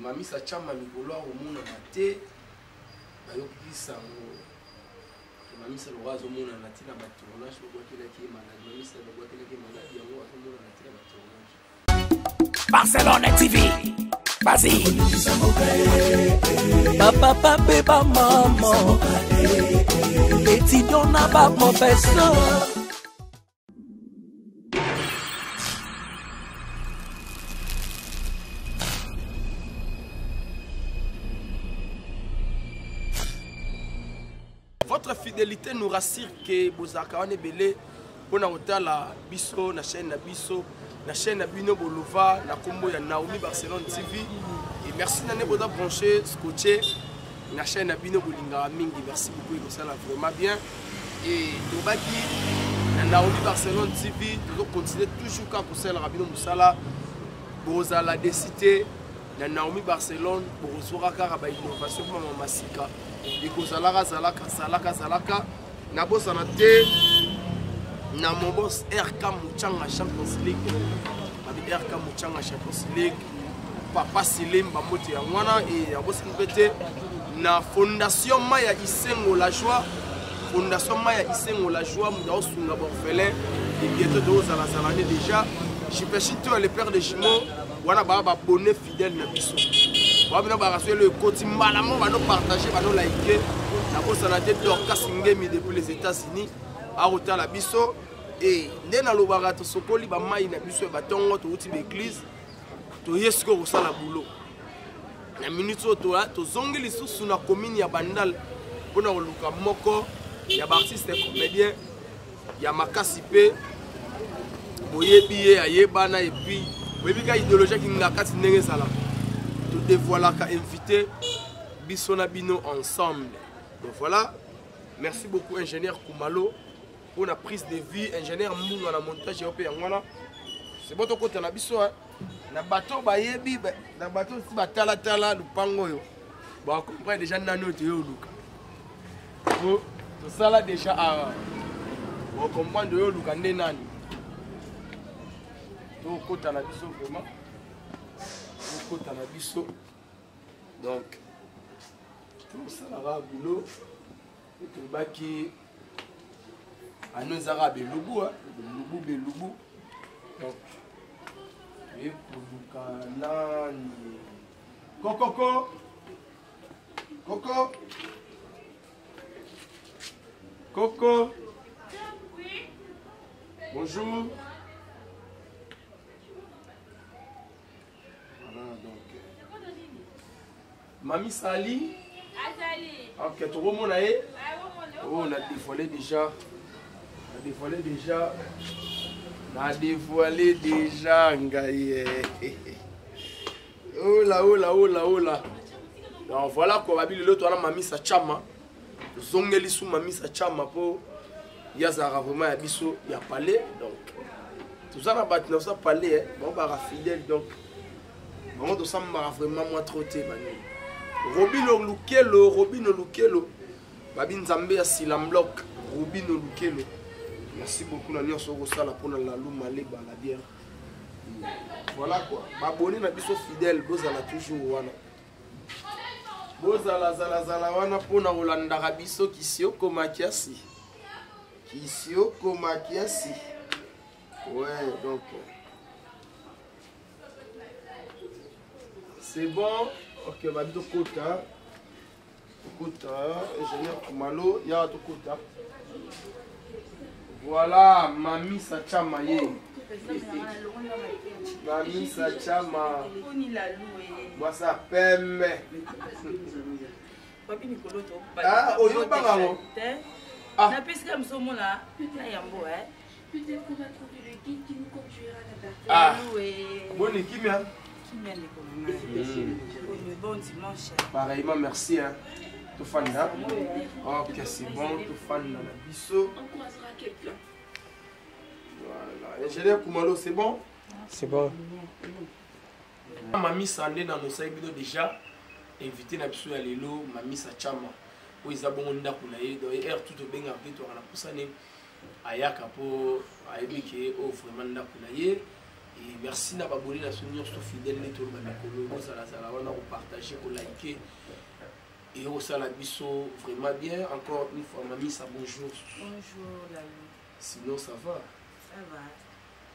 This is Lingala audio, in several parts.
Mamisa Chama mikolo akomonana te, bayokiki sango Mamisa lokola azomonana te na batournage, babwakelaki ye maladi. Mamisa babwakelaki ye maladi yango azomonana te na batournage. Barcelone TV, vas-y. Bapapa mpe bamama, étudiant na baprofesseur. Votre fidélité nous rassure que bozalaka wana ebele mpona kotala biso na chaîne na biso na chaîne na bino bolova na nkombo ya Naomi Barcelone TV. Et merci na nde boza branché scotché na chaîne na bino bolingaka mingi. Merci beaucoup, ekosala vraiment bien. Et tobaki na Naomi Barcelone TV, tozocontinue toujours kaka kosalelaka bino mosala. Bozala desi te na Naomi Barcelone, bokozwaka kaka bainnovation mpo mama masika ekozalaka zalaka zalaka zalaka. Nabosana te na mon boss RK Muchanga Champions League, babi RK Muchanga Champions League, Papa Silim bambote yango wana. E nabosani mpe te na Fondation Maya Isengo la Joie, Fondation Maya Isengo la Joie, moto aosunga baorphelin. Et bientôt tozalazala ne déjà Jipeshi to le père de jumeaux wana baa babonne fidèle na biso wabina bakaso elo ekoti mbala moko bano partage bano like. Nabosana te Dorcas Ngemi depuis les États-Unis akotala biso. E nde nalobaka tosokoli bamai na biso ya batongo, touti baeglise, toye sikoyo kosala boulot na minute oyo. Tozongi lisusu na commune ya Bandal mpona koluka moko ya baartiste comédien ya makasi mpe boyebi ye, ayebana. Epuis boyebi ka idéologie akinga kati ndenge ezalaka, todevoilaka invité biso na bino ensemble. Donc voilà, merci beaucoup ingénieur Kumalo pour la prise de vue, ingénieur Mbunga na montage yo mpe yango wana. C'est bon, tokota na biso na bato bayebi na bato si batalatala lupango oyo bacomprendre déjà nani oyo toye oluka po tosala déjà awa, bacomprendre oyo oluka nde nani. Tokota na biso vraiment, tokota na biso. Donc tosalaka boulot, tobaki ano ezaka belubu, belubu belubu. Donc toye koluka nani? Kokoko koko koko, bonjour. Voilà, donc Mami Sali. Azali. Ok, tokomona ye. Oh, on a dévoilé déjà. On a dévoilé déjà. On a dévoilé déjà ngai. Oh là, oh là, oh là, oh là. Donc voilà quoi, babi lelo toana Mamisa Chama. Zongeli sous Mamisa Chama po yazara vraiment ya biso ya palais. Donc toza na bato na biso ya palais, bango baka fidèle, donc bango tosambaka vraiment mwa trop te banini. Robino Lukelo, Robino Lukelo, babi nzambe ya Silamblock, Robino Lukelo. Merci beaucoup na nyonso okosala mpona Lalu Maleba la bière. Voilà quoi, babone na biso fidèle, bozala toujours wana, bozala zalazala wana mpona kolandaka biso. Kisioko makiasi, kisioko makiasi. Ouais, donc c'est bon. Ok, babi tokota, tokota ingénieur Kumalo yaka tokota. Voilà, Mamisa Chama ye. Mamisa Chama. Mwasa pembe. Ah, oyo banga ngo. Ah. Napesika moso mona na yambo eh. Peut-être qu'on va trouver le guide qui nous conduira là-bas. Ah. Boni kimia. Kimia ndeko na ngai. Bon dimanche. Pareillement, merci hein. Tofanda. Ok, c'est bon, tofanda na biso. On croisera quelqu'un. Voilà. Ingénieur Kumalo, c'est bon? C'est bon. Mamisa nde na nosali bino déjà invité na biso ya lelo, Mamisa Chama. Oyo eza bongo ndako na ye, donc heure tout tobengaka mpe toyaka na pusane ayaka mpo ayebi ke oyo vraiment ndako na ye. Et merci na babone na biso nyonso fidèle nde toloba mikolo bozalazala wana kopartage, kolike et osala biso vraiment bien. Encore une fois, Mamisa, bonjour. Bonjour Lalou. Sinon ça va? Ça va.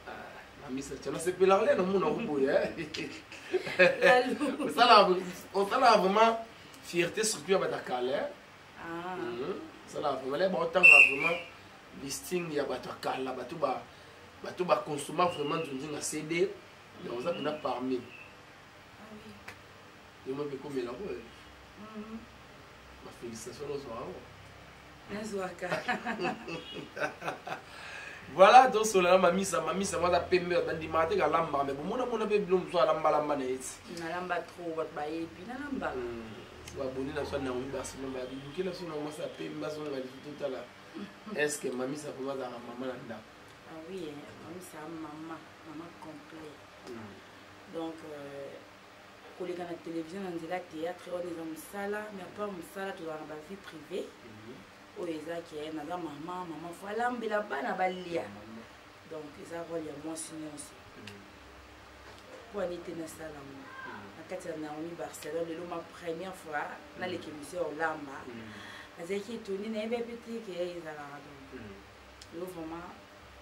Ah, Mamisa, tu as sepelaka le namona koboya osalaka vraiment fierté, surtout ya bato ya kala. Osalaka vraiment le baotanga vraiment listing ya bato ya kala, bato baconsomma vraiment nzonzinga CD, donc oza mpena parmi yo mo mpe komelako bafélicitation nozwaka yango. Nazwaka. Voilà, tosola na Mamisa. Mamisa mwaza pembe, bandimaka te kalambaka, mais bomonamona mpe bilo mosusu alambalamba na ye ti. Nalamba trop, bato bayebi nalamba. Baboni na so Naomi Barcelone, babibukela so na mwasi ya pembe, azonga lisu totala. Est ce que Mamisa vraiment azalaka mama na ndako? Ah oui, hein, Mamisa mama, mama complet. Donc koleka na télévision na nzela théâtre wana eza mosala, mais à part mosala tozala na bavie privée oyo eza ke naza mama. Mama fo alambela bana balia, donc eza rôle ya mwasi nyonso. Mpo ani te nasala yango na kati ya Naomi Barcelone. Lelo ma première fois naleka émission ya olamba, nazalaki étonné, nayebi mpe te ke ezalaka. Donc lelo vraiment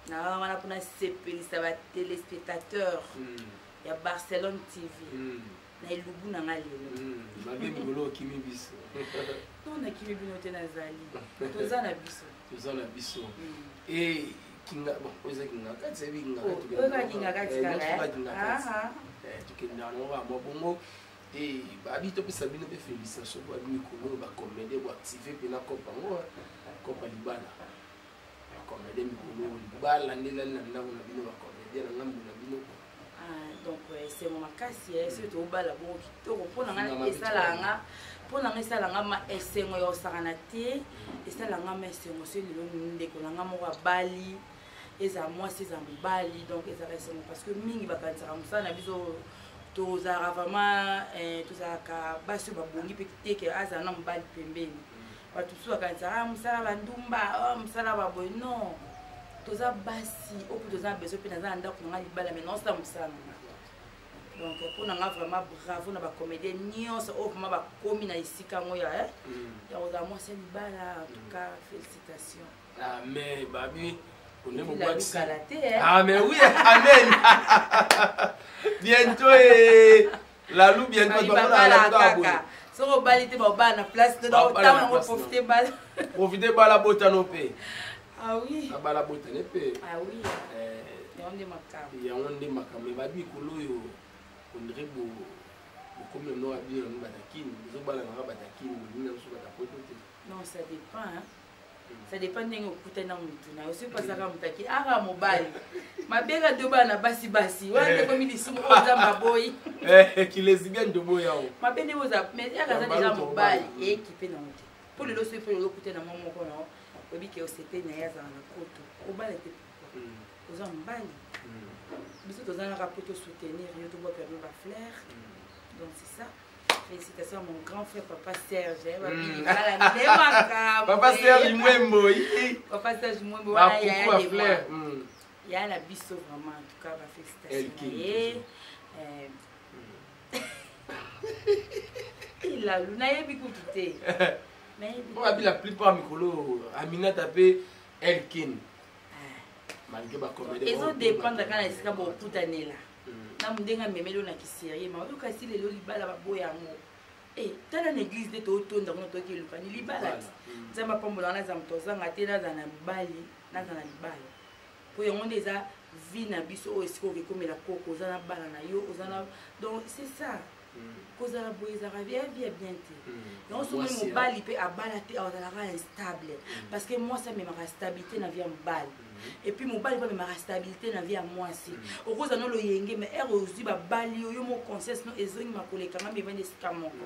naa wana mpona sepelisa batéléspectateur ya Barcelone TV na elubu na nga lelo. Mabe mikolo okimi biso. Non, nakimi bino te, nazali, toza na biso. Toza na biso e kinga. Bon, oyo eza kinga kati, eyebi kinga. Oyo kinga kati kaka. Kinga kati tokendaka nango kaka mwa bongo. E babi topesa bino mpe félicitation po babi mikolo oyo bacomédie boactive mpena kope yango, kope ya libala. Bacomédie mikolo libala nde elali na ndako na bino, bacomédie na ngambo na bino. Donc esengo makasi soki tobala bongo kitoko. Mpo na ngai esalanga, mpo na ngai esalanga ma esengo ya kosakana te. Esalanga ma esengo soki lelo ndeko na nga moko abali, ezala mwasi, ezala mobali. Donc ezalaka esengo parce que mingi bakanisaka mosala na biso tozalaka vraiment, tozalaka basi oyo babongi mpe te ke azala na mobali pembeni. Bato mosusu bakanisaka mosala bandumba, mosala baboye. Non, toza basi oyo mpe toza na besoin mpe naza na ndako na nga libala, mais naosala mosala na nga. Donc mpo na nga vraiment bravo na bacomédien nyonso oyo vraiment bakomi na esika yango ya kozala mwasi ya libala. En tout cas, félicitation. Ah, mais babi kala te. Ah mais oui, amen, bientôt et Lalu bientôt. Kaka soki obali te, babala na place te, ntango yango profite bala. Profite bala, botano mpe. Ah oui. Abala, botane mpe. Ah oui, yango nde makambo. Yango nde makambo. Babi mikolo oyo ondire bokomi na bino nango batakini, bozobala nanga batakini, bino na biso batapoto te. Non, ça dépend, hein? Ça dépend ndenge okutani na motu na yo. Soki pasaka moto aki aka mobali mabeka to bana basi basi wana nde komi lisumu oyo Nzambe aboyi. Kilesbienne toboya o. Mabe nde oza, mais aka aza déjà mobali, ekipe nango te. Mpo lelo soki mpo lelo okutani na mwa moko na oyebi ke osepe na ye, azala na poto, obala te, oza mobali. Biso tozalaka mpo tosoutenir yo, tobwaka bino bafleur. Donc c'est ça. Félicitations à mon grand frère, Papa Serge. Papa Serge Mwembo. Papa Serge Mwembo. Wana yaya de moi. Yaya na biso vraiment, en tout cas, ba félicitations. Ye. Ilalu, nayebi kutu te. Nayebi. Oyo la plupart mikolo Aminata pe Elkin. Malgré ba comédie. Ezo dépendre kaka na esika bokutanela. Na ndenge amemeli oyo na kiserie ma oyoka si lelo libala baboya yango. Tala na église nde tootonda kuna, toyoki elukani libala ti. Nzambe apambola wana, aza moto ozanga te, naza na mobali, naza na libala, mpo yango nde eza vie na biso oyo esika okoki ekomela koko, oza na bana na yo, oza na. Donc c'est ça, kozala boye ezalaka vie ya bien te. Yango soki mobali mpe abala te, azalaka instable, parce que mwasi amemaka stabilité na vie ya mobali, et puis mobali mpe amemaka stabilité na vie ya mwasi. Okozala no loyenge, mais ere ozwi babali yo, yo mo conscience no ezongi makolo ekangami, evandi esika moko,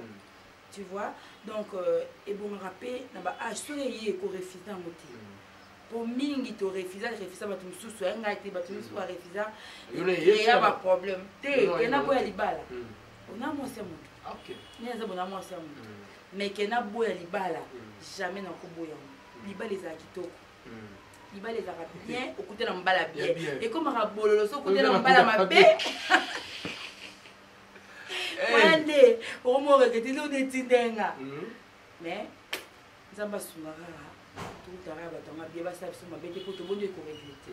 tu vois. Donc ebongaka mpe na baage soki eye ekorefuser yango te, po mingi torefusa refusa bato mosusu ya ngai te, bato mosusu barefusa ya baproblème te. Kena boya libala, ona mwasi ya motu nde naza bona mwasi ya motu, mais kena boya libala, jamais nakoboya yango. Libala ezala kitoko. Libala ezalaka bien okute na mobala Ya bien. bien. Ekomaka bololo so okute na Okute na mobala mabe. mabe. Wana nde okomorekete nde oneti ndenga. Mais Nzambe asunga kaka, tokutaka bato yanga bien, basala biso mabe te, po tobondi ekoregrete.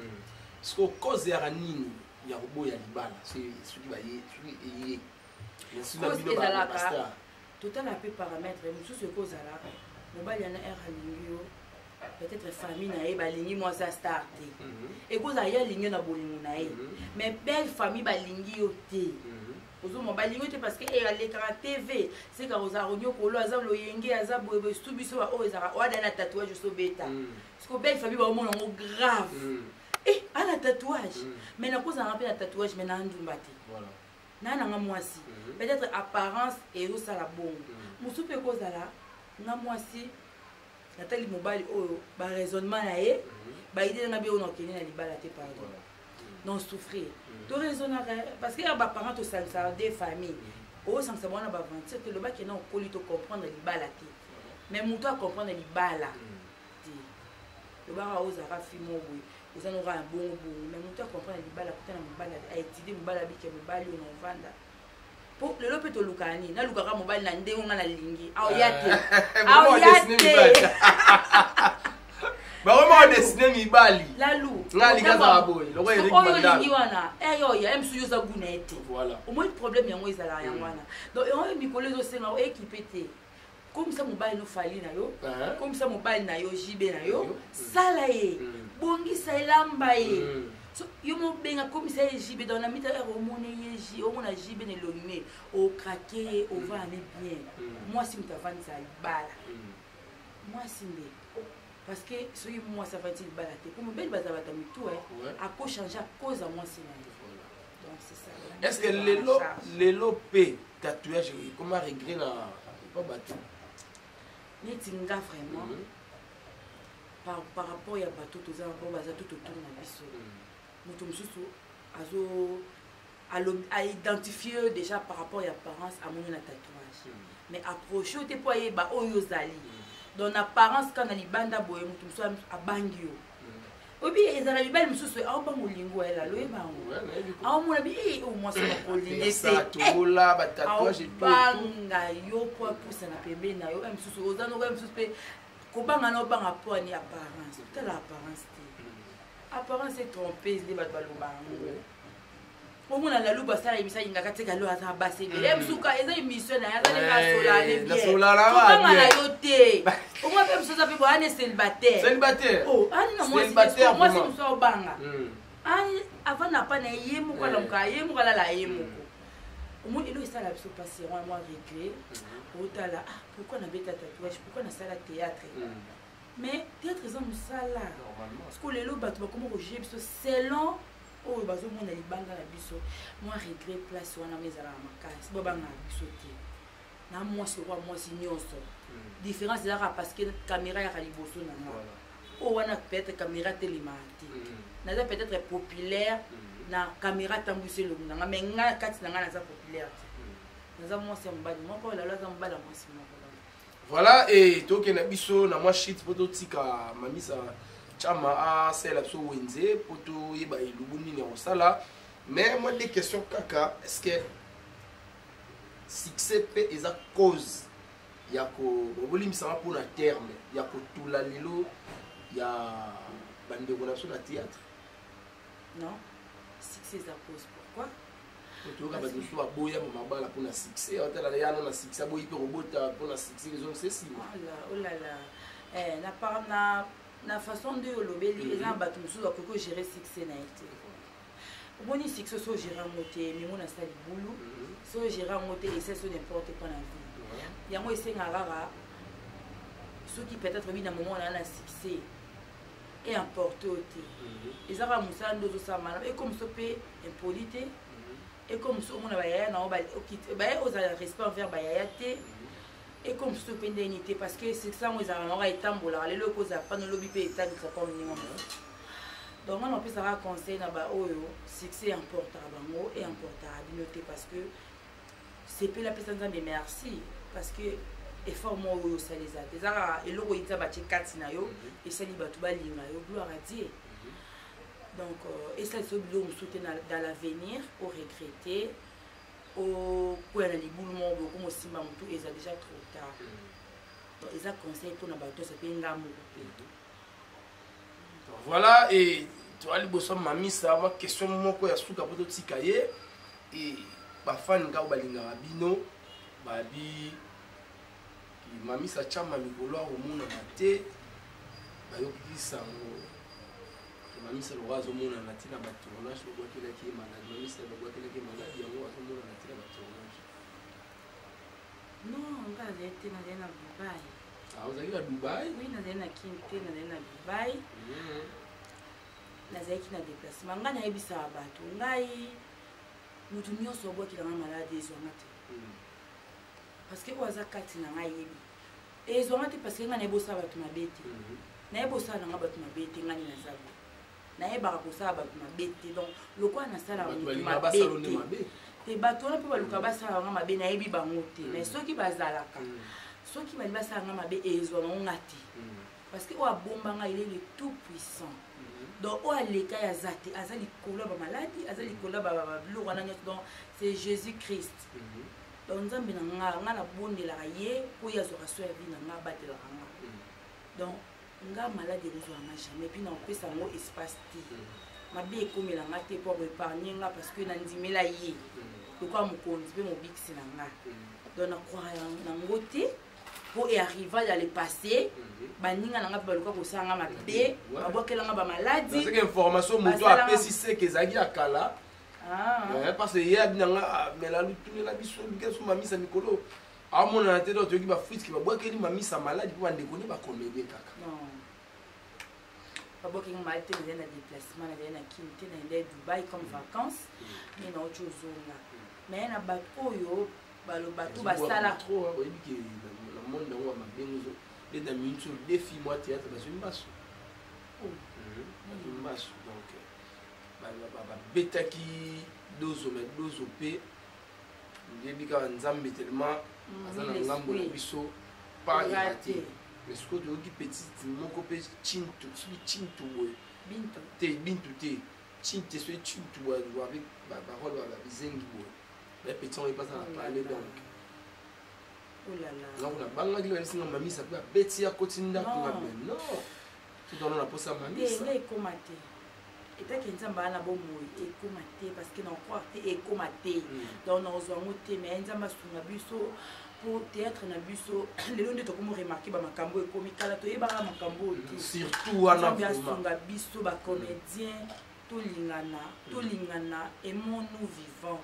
Siko cause yaka nini ya koboya libala soki baye, soki eye na Cause bino ezalaka bastar? Totala mpe paramètre mosusu. Ekozala mobali yana ere alingi yo, peut-être famille na ye balingi mwasi ya star te. Ekozala ye alingi yo na bolingo na ye, mais belle famille balingi yo te. Ozomona, balingi yo te parce que e alekaka TV, seka kozala konyokolo, aza loyenge, aza boyeboye. Surtout biso baoyo ezalaka oada na tatouage, osobeta parce que belle famille baomona yango grave. E ana tatouage, mais nakozalanga mpe na tatouage, mais na ndumba te. Na nanga mwasi, peut-être apparence ezosala bongo. Mosusu mpe ekozala nga mwasi natali mobali oyo, baraisonnement na ye, baide nanga bi oyo nakokende na libala te, pardon, non, souffrir. Toraisonnaka parce que ya baparent tosangisaka deux familles, osangisa bango na baventure te. Lobaki na okoli, tocomprendre libala te, mais moto acomprendre libala te, lobaka ozalaka fi moko boye, oza noka ya bongo bongo, mais moto acomprendre libala, kuta na mobali, aétudie mobali, abike mobali oyo na ovanda. Po lelo mpe tolukaka nini? Nalukaka mobali na ndenge nga nalingi, aoya te, aoya te. Bakoma kodessiner mibali. Lalu. Nga alingi azala boye, lokola Eric oyo Mandala. olingi wana, ere oyo ya mosusu, yo oza gu na ye te. Omoi problème yango ezalaka yango wana. Donc yango mikolo ezosenga oekipe te, komisa mobali no fali na yo, komisa mobali na yo jibe na yo, sala ye, bongisa elamba ye. So yo mobenga, komisa ye jibe. Donc na mita ere omona ye omona jibe na elongi ne, okrake ye, ovanda ne bien. Mwasi moto avandisa libala, mwasi nde, parce que soki mwasi avandisi libala te, po mobali bazala bato ya mitu, akochange à cause ya mwasi na ye. Donc c'est ça. Est ce que lelo mpe tatouage ekoma regret na epa bato? Neti nga vraiment, par rapport ya bato toza bo baza tout autour na biso, moto mosusu azo aidentifie yo déjà par rapport ya apparence, amoni na tatouage, mais approche yo te mpo ayeba oyo ozali. Donc na apparence kaka na libanda boye, moto mosusu abangi yo. Oyebi, ezala mibali mosusu aobanga olingo ayela loyeba yango. Ouais, nayebi Aomona bi e oyo mwasi bakolinge Faire ça, te. tobola batatouage et tout, et tout. Aobanga yo mpo apusana pembeni na yo. Mosusu oza noko, mosusu mpe kobanga na obanga mpo ani apparence. Tala apparence te, apparence est trompeuse nde bato baloba yango. Omona lalu basala émission, alingaka tika lo aza basi ebele. Mosuka eza émission na ye, aza ndenge asolane. Nasolana bien, kobanga na bien. yo te. Omona mpe mosusu aza mpe boye, ane célibataire. Célibataire. Oh, ani na mwasi. Célibataire, mwasi vraiment. mosusu aobanga ani avant na pa na ye, ye moko alamuka ye moko, alala ye moko. Omoni elo esala biso mpasi yango wana, mwa regret. Otala, ah, pourquoi nabeta tatouage? Pourquoi nasala théâtre? Mais théâtre eza mosala. Normalement. Parce que lelo bato bakoma kojuge biso selon oyo bazomona libanda na biso. Mwa regret place wana ma ezalaka makasi. Babangaka biso te na mwasi lokola mwasi nyonso. Différence ezalaka parce que caméra yaka liboso na nga. Oyo wana peut-être caméra telemaka te. Naza peut-être populaire na caméra, tambwisi elongi na nga, mais nga kati na nga naza populaire te. Naza mwasi ya mobali moko, lalo aza mobali ya mwasi moko. Voilà, e tokende biso na mwa shit mpo totika Mamisa Chama asalela biso wenze mpo toyeba elubu nini ya kosala. Mais moi, deux questions kaka. Est ce que succès mpe eza cause ya ko, bolimbisanga mpona terme, ya kotula lelo ya bandeko na biso na théâtre? Non, succès eza cause, pourquoi? Toyoka bato mosusu baboya mabala mpona succès, otala yana na succès, aboyi mpe kobota mpona succès, ezongisa esima. Oh là là, eh, na façon nde olobeli, eza na bato mosusu bakoki kogérer succès na ye te. Omoni, succès so ogérer yango te, mimo na sa libulu. So ogérer yango te, esa so n'importe quoi na vie. Yango esengaka kaka soki peut-être obi na moment na succès e emporte yo te. Eza kaka mosala nde ozosala malamu, ekomi so mpe impoli te, ekomi so omona bayaya na yo, baya ozala respect envers bayaya te, ekomi so mpe ndeni te, parce que succès yango ezalaka nango, etambolaka. Lelo ekozala pano, lobi mpe etangisa mpa moninga mosusu. Donc nga napesaka conseil na baoyo succès emportaka bango, e emportaka bino te, parce que sepela, apesa Nzambe merci, parce que Effort moko oyo osali eza te, eza kaka eloko oyo Nzambe atie kati na yo, esali bato balinga yo. Gloire à Dieu. Donc esalisa yo biloko mosusu te dans l'avenir oregrete, okwea na libulu moko boye, okoma osimba motu, eza déjà trop tard. Donc eza conseil mpona bato nyonso, mpe nga moko mpe. Voilà, et toa liboso ya Mamisa, mwa question moko ya suka mpo totika ye. E bafani kaka balingaka bino, babi Mamisa Chama mikolo akomonana te, bayokiki sango Mamisa lokola azomonana te na batournage, babwakelaki ye maladi. Mamisa babwakelaki ye maladi, yango azomonana te na batournage. Non, nga nazali te, nazali na Dubai. Ah, ozalaki na Dubai? Oui, nazali na Kin te, nazali na Dubai. Nazalaki na déplacement. Ngai nayebisaka bato, ngai motu nyonso abwakelanga maladi ezwanga te, parce que oyo aza kati na ngai yebi ezwanga te, parce que ngai nayebi osala bato mabe te. Nayebi osala na ngai bato mabe te. Ngai naza bo nayebaka kosala bato mabe te. Donc lokola nasalaka Bato motu balingaka mabe basala nde te mabe. Te, bato wana mpe baluka basala banga mabe, nayebi bango te. Mais soki bazalaka, soki balingi basala nga mabe, ezwa bango nga te, parce que oyo abombanga, il est le tout puissant. Donc oyo aleka ye aza te, aza likolo ya bamaladi, aza likolo ya babiloko wana nyonso. Donc c'est Jésus Christ. Donc Nzambe na nga, nga nabondelaka ye mpo ye azwaka so ya vie na nga, abatelaka nga. Donc nga maladi ekozwaka nga jamais, puis nakopesa yango espace te. Mabe ekomela nga te mpo akoépargne nga, parce que nandimela ye lokola mokonzi mpe mobikisi na nga. Donc nakwaka nango te mpo earriva dans le passé, baninga na nga mpe baluka kosala nga mabe, babwakela nga bamaladi. Naseki information moto apesi seke ezalaki ya kala. Ah. Parce que ye abi na nga mela lutunela biso luka so Mamisa mikolo amonana te. Donc toyoki bafuitike babwakeli Mamisa maladi mpo bandeko nde bacomédien kaka. Non, babwaki nga maladi te. Nazali na déplacement, nazali na Kini te, naenda Dubai comme vacances, mais nauti ozonga. Mais na bato oyo bato basala Trop oyebi ke na monde yango ya mabengo nde na minute oyo défi mwa théâtre bazwi mbaso, bazwi mbaso. Donc babetaki dozo, mais dozo mpe oyebi kaka Nzambe tellement aza na ngambo na biso, pas erate. Mais sikoyo toyoki petite moko mpe Chintu, soki Chintu boye. Bintu. Te, Bintu te, Chinte, soki Chintu boye avec barole babizengi boye, bapetit yango epasa na parle. Donc Oh ngango nabangaki, bayebisinga Mamisa mpe abeti akoti ndako. Nga be non, totwana na posa Mamisa. Nga ekóma te, etaki Nzambe aa na bomoi, ekóma te, parce que na croire te ekóma te. Donc nakozwa yango te, mais Nzambe asunga biso po théâtre na biso lelo nde tokomi remarquer bamakambo ekomi. Kala toyebaka makambo oyo te. Surtout wana. Nzambe asunga biso bacomédien, tolingana, tolingana, aimons-nous vivant.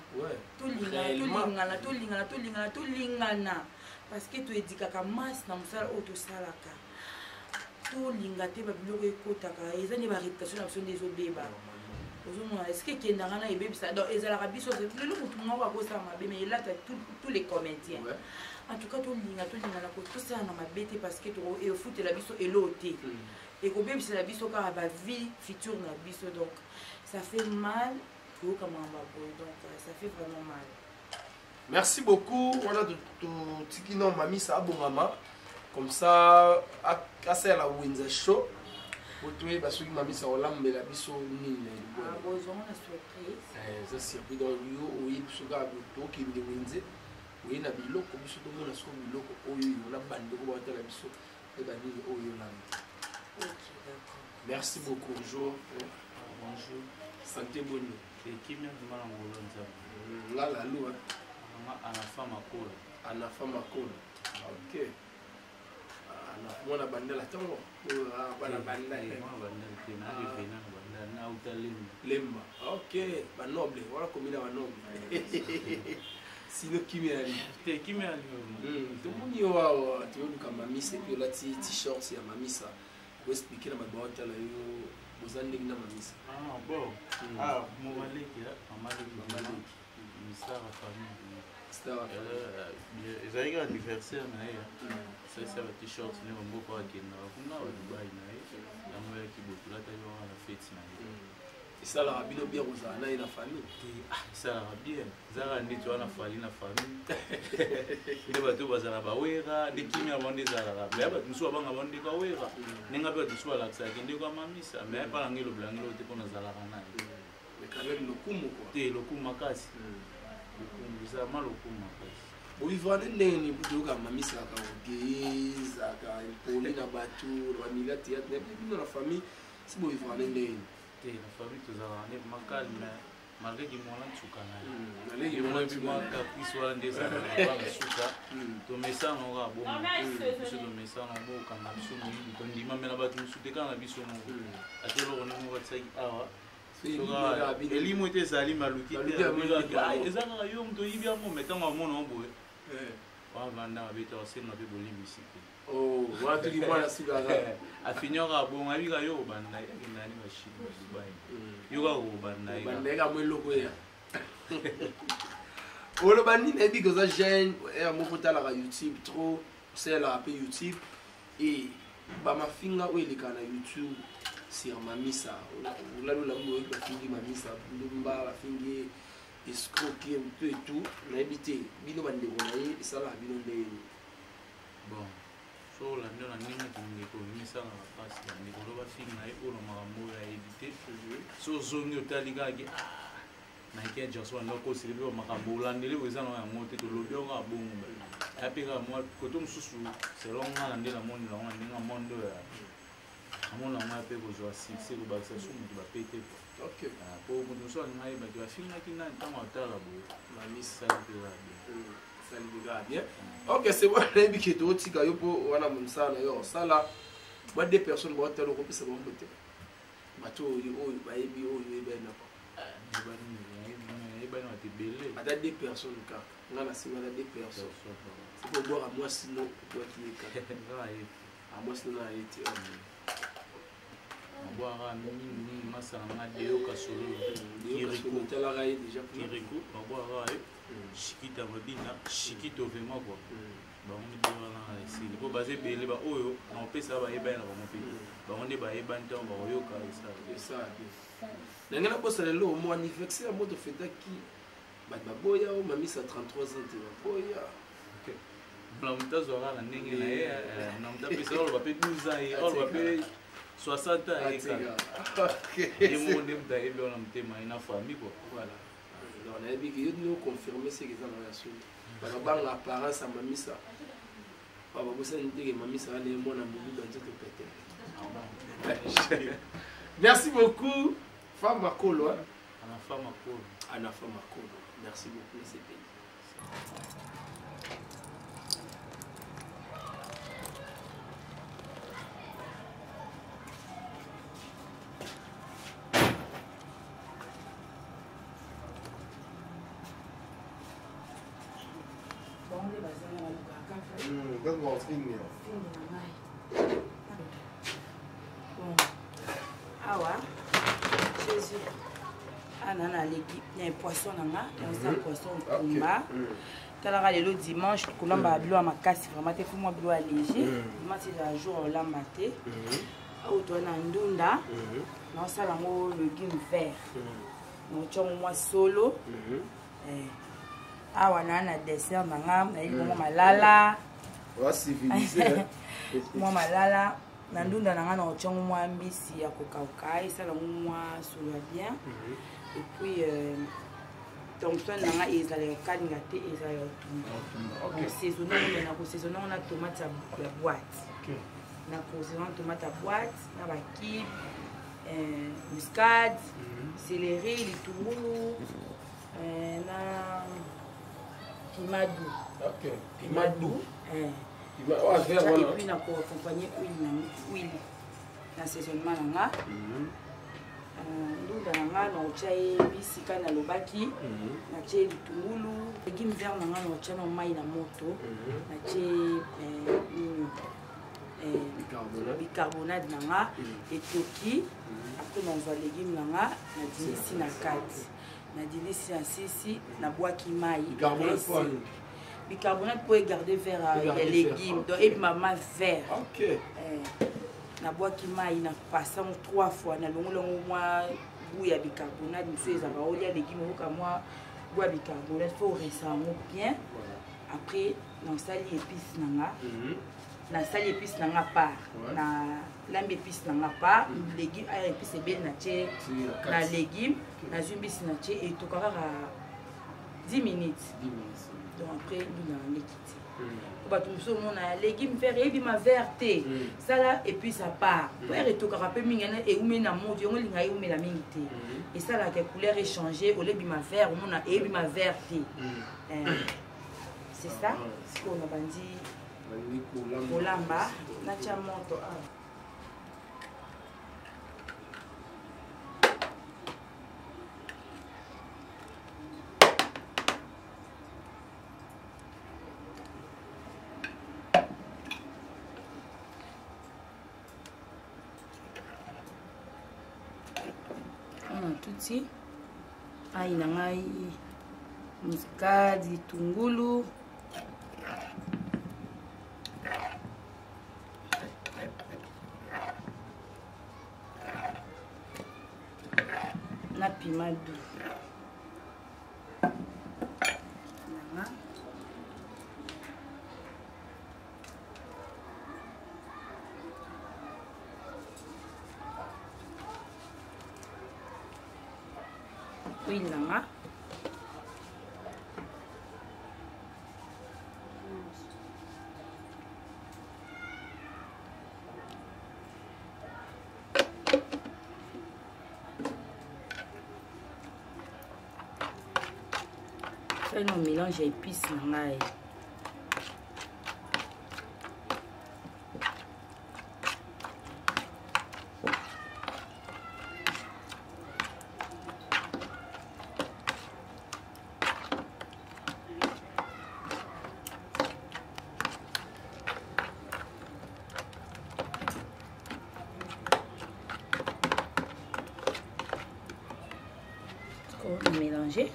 Tolingana, tolingana, tolingana, tolingana, tolingana, parce que toéduquaka masse na mosala oyo tosalaka. Tolinga te babiloko ekotaka, eza nde baréputation na biso nde ezobeba. Ozomona eske ekendaka na ebebisa. Donc ezalaka biso lelo, motu moko akosala mabe, mais elata tous les comédiens. En tout cas tolinga, tolingana, tosala na mabe te, parce que efutela biso elo te, ekobebisela biso kaka bavie future na biso. Donc ça fait mal koyoka makambo ya boye. Donc ça fait vraiment mal. Merci beaucoup. Wana totiki no Mamisa abongama comme ça asalela wenza show po toyeba soki Mamisa olambela biso nini na elibwana. Bozwango na surprise. Eza surprise. Donc yo oyebi soki tokende wenze, oye na biloko, biso tomona soko biloko oyo yo na bandeko baotala biso, oyeba nini oyo olamba. Ok, d'accord. Merci beaucoup. Bonjour. Bonjour. Santé boni? Ekimia vraiment na ngolo Nzambe. Ngala lu. Nga Anafa Makolo. Anafa Makolo, ok. Mwana Bandala ntongo, bana Bandala. Mwana Bandala te, na revena na Bandala, na uta Lemba. Lemba, ok. Banoble wana, komina banoble. Sino kimia yali? Te, kimia yali. Tomoni yo awa, toyoluka Mamisa, et puis olati t-shirt ya Mamisa. Oexpliquer na bato baotala yo, boza ndenge na Mamisa? Ah bon, ah, mama leki, mama leki, mama leki. Star ya famille. Star. Ezalaki kaka anniversaire na ye, asalisa ba t-shirt ne bamboka akendaka kuna ba Dubai na ye, yango eyaki boye, tolataki wana na fete na ye. Esalaka bino bien kozala na ye na famille? Te, ah, esalaka bien, ezalaka ndeti wana Fally na famille. Nde bato bazala bawera nde kimia bango nde ezalaka. Mais bato mosusu babanga bango ndeko awera. Ndenge mpe bato mosusu balakisaka ndeko ya mamisa. Mais epa na ngai elobela ngai te mpo nazalaka na ye. Mais quand même lokumu quoi. Te lokumu makasi. Lokumu ezala ma lokumu makasi. Bovivre ndenge nini po toyoka mamisa kaka orgueilleux, ezalaka impoli na bato, na bamilieu ya théâtre, na bino na famille, si bovivre ndenge nini? Te na famille tozalaka nde makalme malgré ki mwana nsuka na ye. Ye mwa epi mwa caprice wana nde ezalaka bana suka. Tomesana kaka bongo. Biso tomesana bokanga biso moyibi tondima me na bato mosusu te kaka na biso moko. Ata eloko nde moko atiaki awa. Elimo ete ezali maluki te. Eza kaka yo moto oyibi yango me ntango amona ngo boye. Wavanda abeta osenga mpe bolimbisi te. Wana toki mwana suka kaka. Afinyaka bongo ayebi kaka yo obanda ye akenda ni bashine ba Dubai. Yo kaka obanda ye. Obanda ye kaka mwa eloko ya. Oloba nini nayebi ke oza jeune, heure moko otalaka YouTube trop, osalelaka mpe YouTube et bamafinga oyo elekaka na YouTube sur Mamisa. Olali olamu oyoki bafingi Mamisa ndumba, bafingi escroquer tout et tout, nayebi te bino bandeko na ye esalaka bino ndenge nini? Bon, so olandi na ndenge kindeko emisalaka mpasi bandeko lo bafinga ye oyo na makambo oyo ayebi te. So ozongi otali kaka ke Nike Jackson anda okoseli mpe makambo olandeli oyo eza na yango te tolobi yango kaka bongo. Aya mpe kaka mwa koto mosusu selon nga na nde namoni yango na ndenge ya monde oyo amona yango ya mpe kozwa succès kobakisa su moto bapete po. Po moto mosusu alinga ayebaki bafingaki nani ntango atala boye. Mamisa sali mpe kaka bien. Sali mpe kaka bien. Ok, c'est bon, nayebi ke totika yo mpo wana mosala na yo osala. Ba deux personnes baotala okopesa bango te. Bato oyo oyo bayebi oyo oyebi na kwa. Nayebani bato ebele. Ata deux personnes kaka. Nga na singa ata deux personnes. Soki obwaka mwasi no obwaki ye kaka. Nga nayebi. Ah, mwasi no na ye te. Abwaka mingi mingi masala nga Deo Kasololo. Deo Kasololo otalaka ye déjà kuna. Kirikou, babwaka ye. Shikita Mabina, Shikito vraiment quoi. Bango nde wana esili po baza ebele ba oyo na kopesa bayebani na bango mpe. Bango nde bayebani ntango bakoyoka esala. Esala te. Na ngai nabosana lelo mo anniversaire moto fetaki bato baboya o mamisa 33 ans te baboya. Na moto azwaka na ndenge na ye, na moto apesa oloba mpe 12 ans ye, oloba mpe 60 ans ye kaka. Ye moko nde moto ayebi wana motema ye na famille quoi. Voilà. Donc nayebi ke yo nde oconfirme seke eza na ya solo. Bakabanga apparence ya mamisa. Babosani te ke mamisa wana ye mwana mobulu ya nzoto pete. Merci beaucoup, Femme Makolo. Hein? Anafa Makolo. Anafa Makolo. Merci beaucoup, CPI. Awa Jésus ana naleki na poisson na nga naosa poisson kumba. Talaka lelo dimanche kolamba bilo ya makasi vraiment te, fo mwa bilo ya léger. Dimanche ezala jour olamba te. Awa toa na ndunda naosala yango légume vert, naotyango mwa solo. Awa naa na dessert na nga nayebi bongo malala. Mwa malala na ndunda na nga na otyango mwa mbisi ya kokauka esala yango mwa solo ya bien. Et puis thomson na nga ezala ya kokalinga te, ezala ya kotumba. Saisonne yango na kosaisonne yango na tomate ya boîte, na kosaisonne tomate ya boîte na bakibe, muscade, céleri, litungulu na piment doux. Ok, piment doux. Et puis na koaccompagner huile na huile na saisonnement na nga. Ndunda na nga na otya ye bisika nalobaki, natie litungulu, légume vert na nga na otya na mai na moto, natie nini, bicarbonate na nga etoki. Après nazwa légume na nga nadindisi na kati, nadindisi na sisi, nabwaki mai. Bicarbonate po egarde vert ya légume, donc ebima ma vert. Nabwaki mai, na passe yango 3 fois, nalongoli yango mwa goût ya bicarbonate mosusu ezalaka olia légume oyoka mwa goût ya bicarbonate, faut orincer yango bien. Après nasali épice na nga. Nasali épice na nga part, nalambi épice na nga part, légume aya épice ebele natie na légume, nazwi mbisi natie, etoka kaka 10 minutes. Donc après ndunda na nga ekiti. Po bato mosusu omona ya légume vert eyebima vert te, sala épice à part po ere etokaka mpe mingi wana eumeli na moto, yango elinga eumela mingi te, esalaka couleur échange, olebima vert, omona eyebima vert te. C'est ça. Sikoyo na bandi kolamba, natya moto awa. Natuti ai na ngai, muscade, litungulu, na piment doux nanga. Huile nanga. Sali na mélange ya épice na ngai. Mélanger.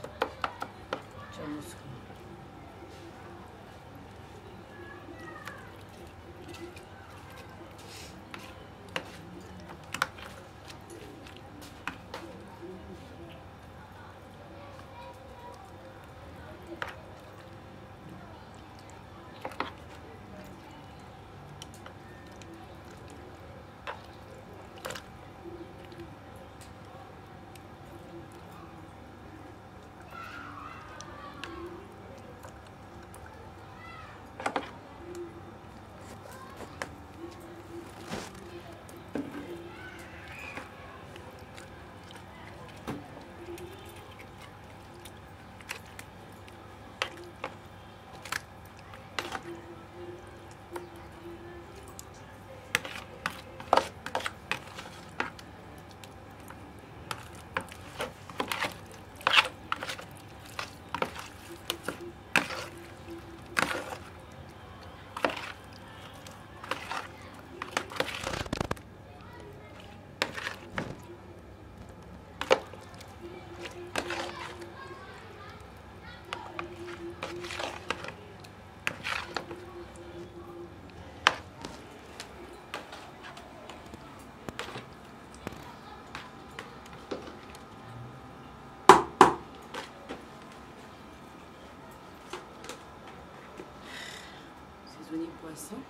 Poisson.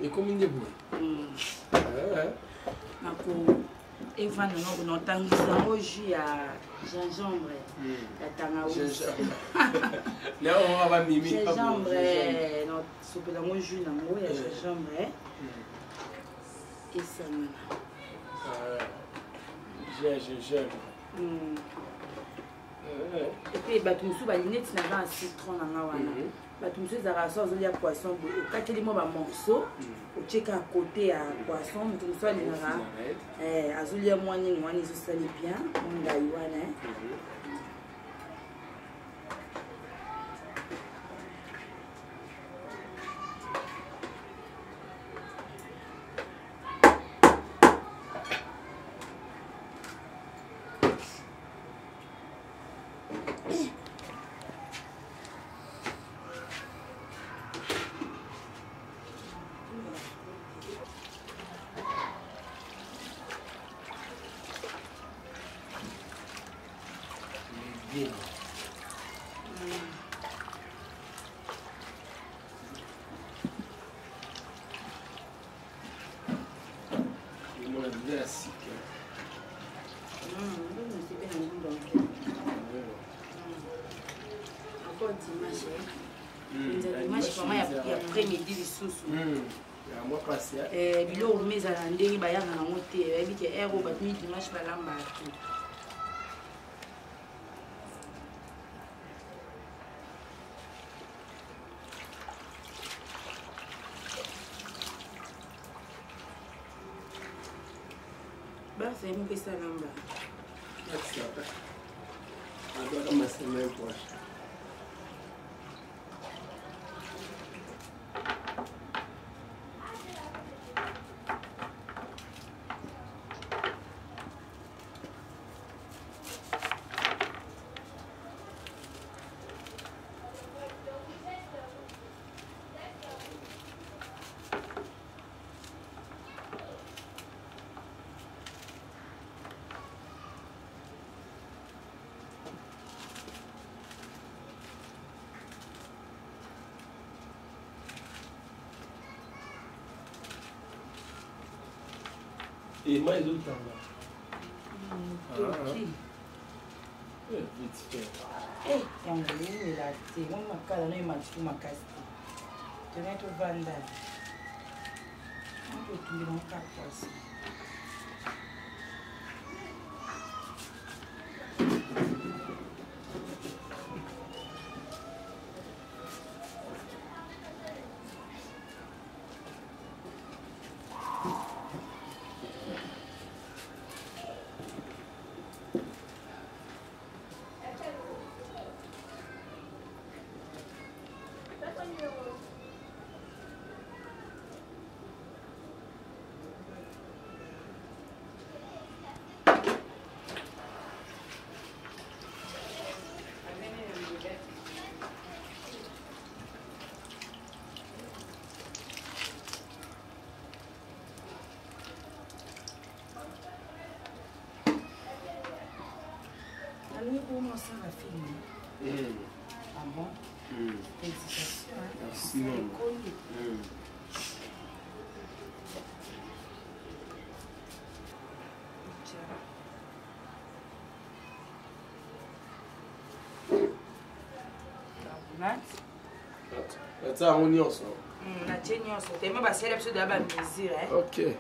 Ekomi nde boye. Nako evanda nango, natangisa yango jus ya gingembre, ya tangawisi. Gingembre, nasopela yango jus nango ya gingembre, esangana. Jus ya gingembre. Et puis bato mosusu balingi neti naza na citron na nga wana. Bato mosusu ezalaka so azolia poisson boye, okateli mwa bamorceau, otie kaka côté ya poisson. Moto mosusu alingaka azolia mwa nini wana, ezosali bien mwa ngai wana. Mpenza dimanche vraiment ya après midi lisusu. Biloko mi ezala na ndenge bayaka nango te, bayebi ke heure oyo bato mi dimanche balambaka te. Basi moko esalamba. Agora uma semana poxa. E mais ezotanga. Toki. Vite fait. Yango eyemela te, mwa makala no ematiku makasi te, tona tovanda totumbela ngo kaka poisson. Nalingi koma osala film. Ah bon? Félicitations. Hein? Merci, maman. Ekoli. Carbonate. Natia yango nyonso. Natie nyonso teme basala biso deya bamesure. Ok.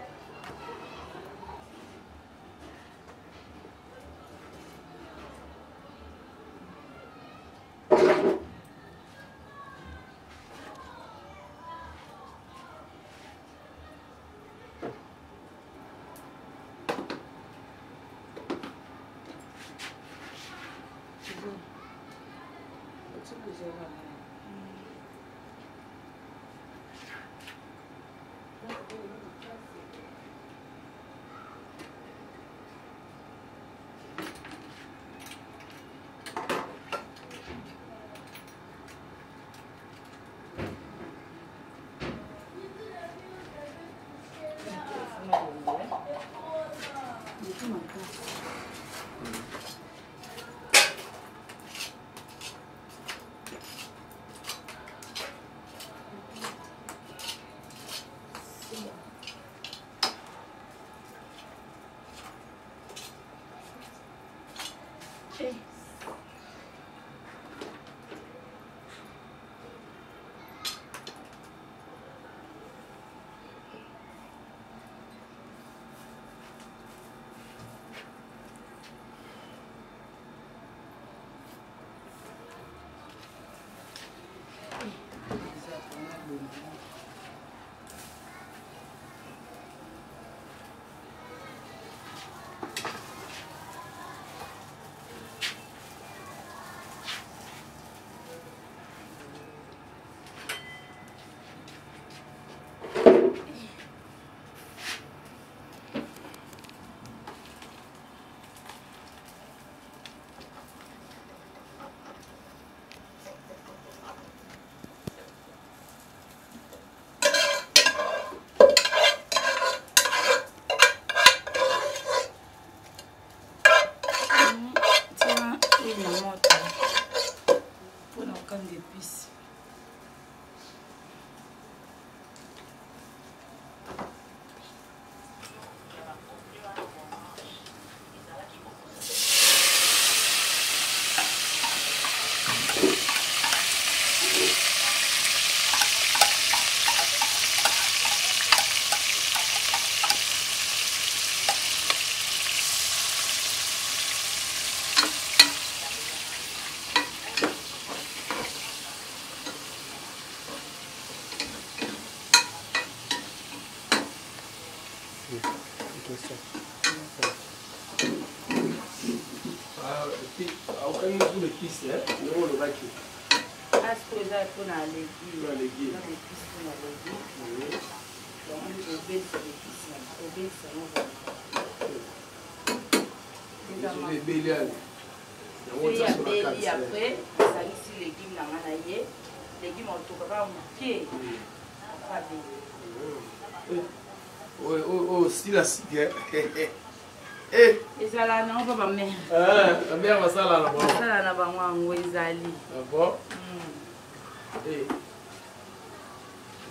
poisson. Ah, okangi mpona épice ndenge olobaki. Asiko eza mpona légume. Mpona légume. Na épice mpona légume. Donc obelisa épice na obelisa yango. Ezali ebele ale. Yango soki otia so na abeli kati. Après asangisi légume na nga na ye légume otoka kaka moke abeli. Oyo sila sika. Eh! Ezala nango mpa bamare. Bamare basala na bango. Basala na bango yango ezali. Ah bon? Eh.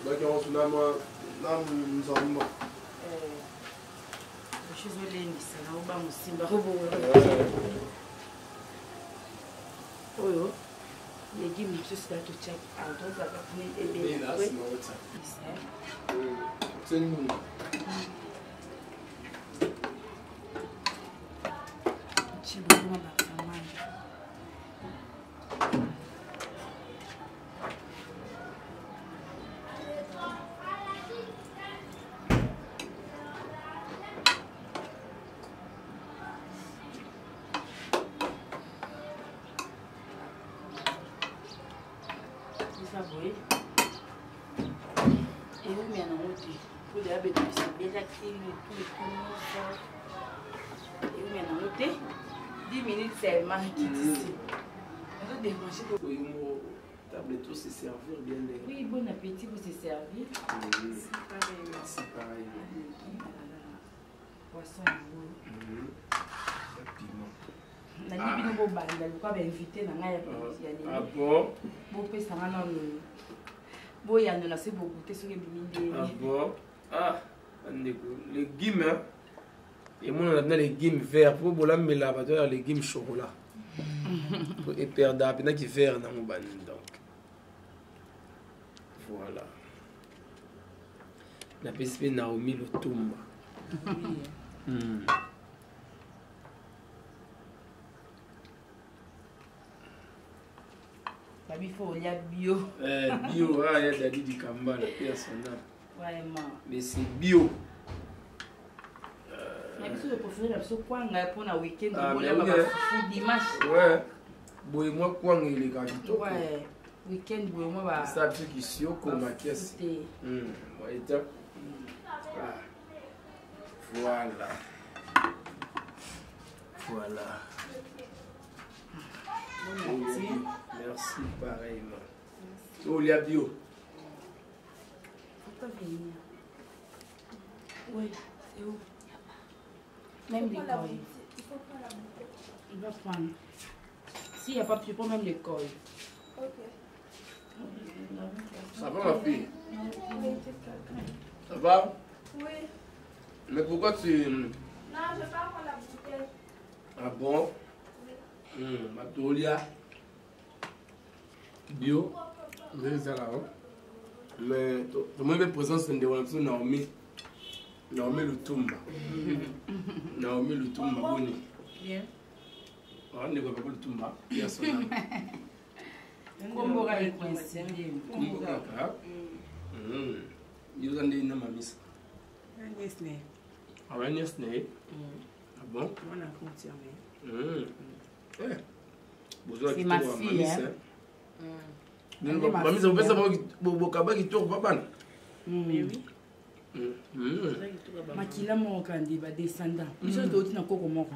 Baki yango na mwa na nzambo. Ezolendisa na oba mosimba oyo légume mosusu da totiaki awa tozalaka kuna Ebela ebele. nsima otia. Otie ndunga. Cibongo bakamani. Eza boye ewumia nango te po deya betobisa ebelaki letu etu nyonso ewumia nango te 10 minutes seulement ekitisi azodérange. Oyo mo table to se servir bien ndenge. Oui, bon appétit pour se servir. Merci pareil. Poisson yango. Piment. Nalingi bino bobanda lokola bainvité na ngai ya Ah lelo. bon? Bopesa nga nano boyanola soki bogute soki ebimi Ah ndenge. bon? Ah, bandeko, légume hein? Emonana mpena légume vert mpo bolambela bato ya légume chocolat po eperdaka mpenzaki vert nango bani. Donc voilà, napesi mpe Naomi Lutumba. Babi fo olia bio. Eh, bio. Ah, ya Dadi Dikambala mpe ya sonda. Vraiment. Mais c'est bio. Na biso topréféré na biso kwanga mpona weekend. Ah, Bolamba mais oui, bafufu dimanche. Ouais, boye mwa kwanga elekaka kitoko. Ouais, weekend boye mwa Esa biso kisioko makesi. te. Bon, ah. Voilà. Voilà. Bon appétit. Merci pareillement. Olia bio. Faut pas venir. Oui, c'est où? Même Il faut prendre la l'école. bouteille. Il faut prendre la bouteille. Il va prendre. S'il n'y a pas, tu prends même l'école. Ok. Ça va ma fille? Ça va? Oui. Mais pourquoi tu... Non, je vais pas prendre la bouteille. Ah bon? Bato olia bio nde ezala, mais tomoni mpe présence ndeko na biso Naomi, Naomi Lutumba. Naomi Lutumba, boni? Bien. Ah, ndeko ya papa Lutumba ya sona. Kombo kaka ecoïncide. Kombo kaka. Yo oza nde na mamisa? Awa nièce na ye. Ah bon? Eh, bozwa C'est ma kitoko ya fille, mamisa. hein. Elle est ma Mamisa, fille, bopesa hein. bango bokaba kitoko pa bana. Makila moko kandi badescendant biso touti na koko moko.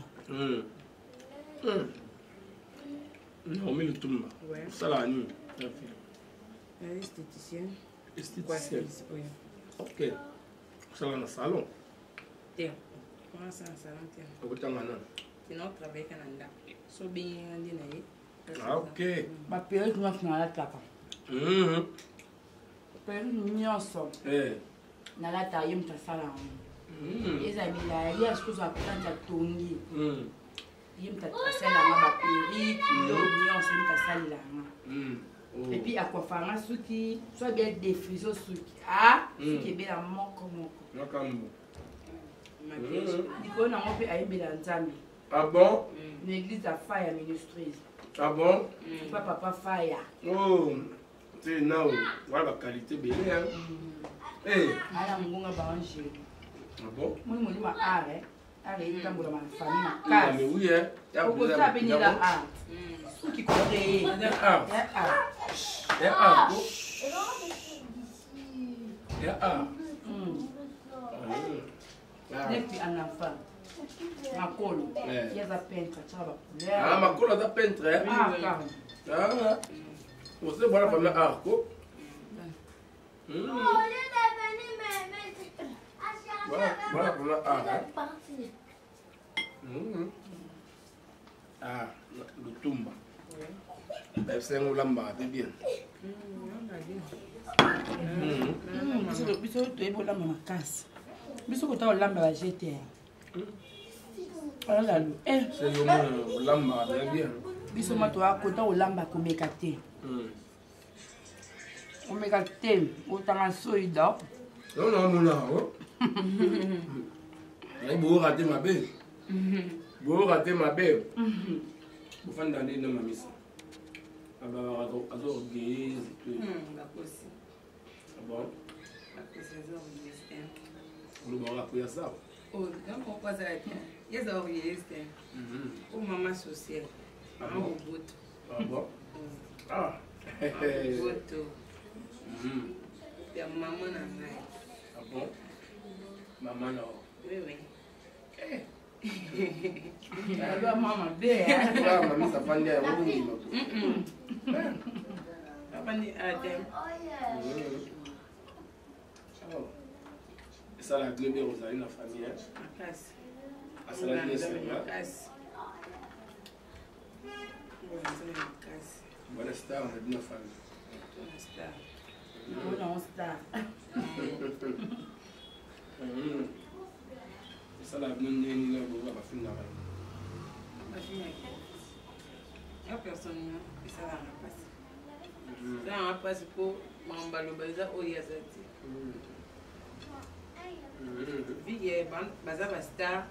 Naomi Lutumba, osalaka nini? Esthéticienne. Esthéticienne. Ok, osalaka na salon? Te, wana na salon te. Okotanga nani? Tena otravaille ka na ndako so obengi nde na ye. Ah, ok. Baperruque nyonso nalataka, perruque nyonso nalataka, ye moto asala yango. Eza milai ye soki ozwa plante atongi. Ye moto asalelanga baperruque biloko nyonso, ye moto asalelanga. Et puis akwafanga suki so abia défriso suki a suki ebela moko moko. Makambo. Likolo nango mpe ayembela Nzambe. Ah bon? Na église ya Faya Ministries. Ah bon? Pa papa Faya. Oh, te nao wana baqualité ebele. Ala ngonga baangelo. Ah bon? Moni molimo ya art eh. Art etambolama na famille Ah, mais makasi. oui, hein. Okosala mpe nela art soki kocreye Ya art. ya art. Ya art. Ya art. Ah. Neti un enfant makolo Eh. ye aza peintre, atiaka bacouleur. Ah, makolo aza peintre, hein? Ah, kaka. Ah. Ose bwana famille art ko. Voilà, voilà famille art. Hein? Ah, lutumba. Bayebisa olambaka te bien. Biso toyebi olamba makasi, biso kota olamba ba gtr olalalu. Se yo mona olambaka bien bien. Biso ma toya kota olamba, komeka te, komeka te, otanga soi do. Non, non, mona yango. Nayebi boora te mabe. Boora te mabe. Bofanda nde na mamisa. Ababaka aza orgueilleuse te. Bakosi. Ah bon? Bakosi, aza orgueilleuse te. Olobaka akoya sawa. Oh, donc moko azala te, ye aza orgueilleuse te. O mama sociale, mama boboto. Ah bon? Ah. Boboto ya mama na ngai. Ah bon? Mama na yo. Oui, oui. Aloa mwa mabe. Ah, mamisa afandi yango ndima. Afandi ate. Esala bien bien ozali na famille, hein? Makasi. Asala bien esenga. Makasi. Nzambe makasi. Bwana star na bino famille. Tona star. Mpona star. Esala bino ndenge nini boza bafingaka ye? Bafingaki ya personne, esalaka mpasi, esalaka mpasi mpo makambo baloba eza oyo aza te. Vike baza bastar,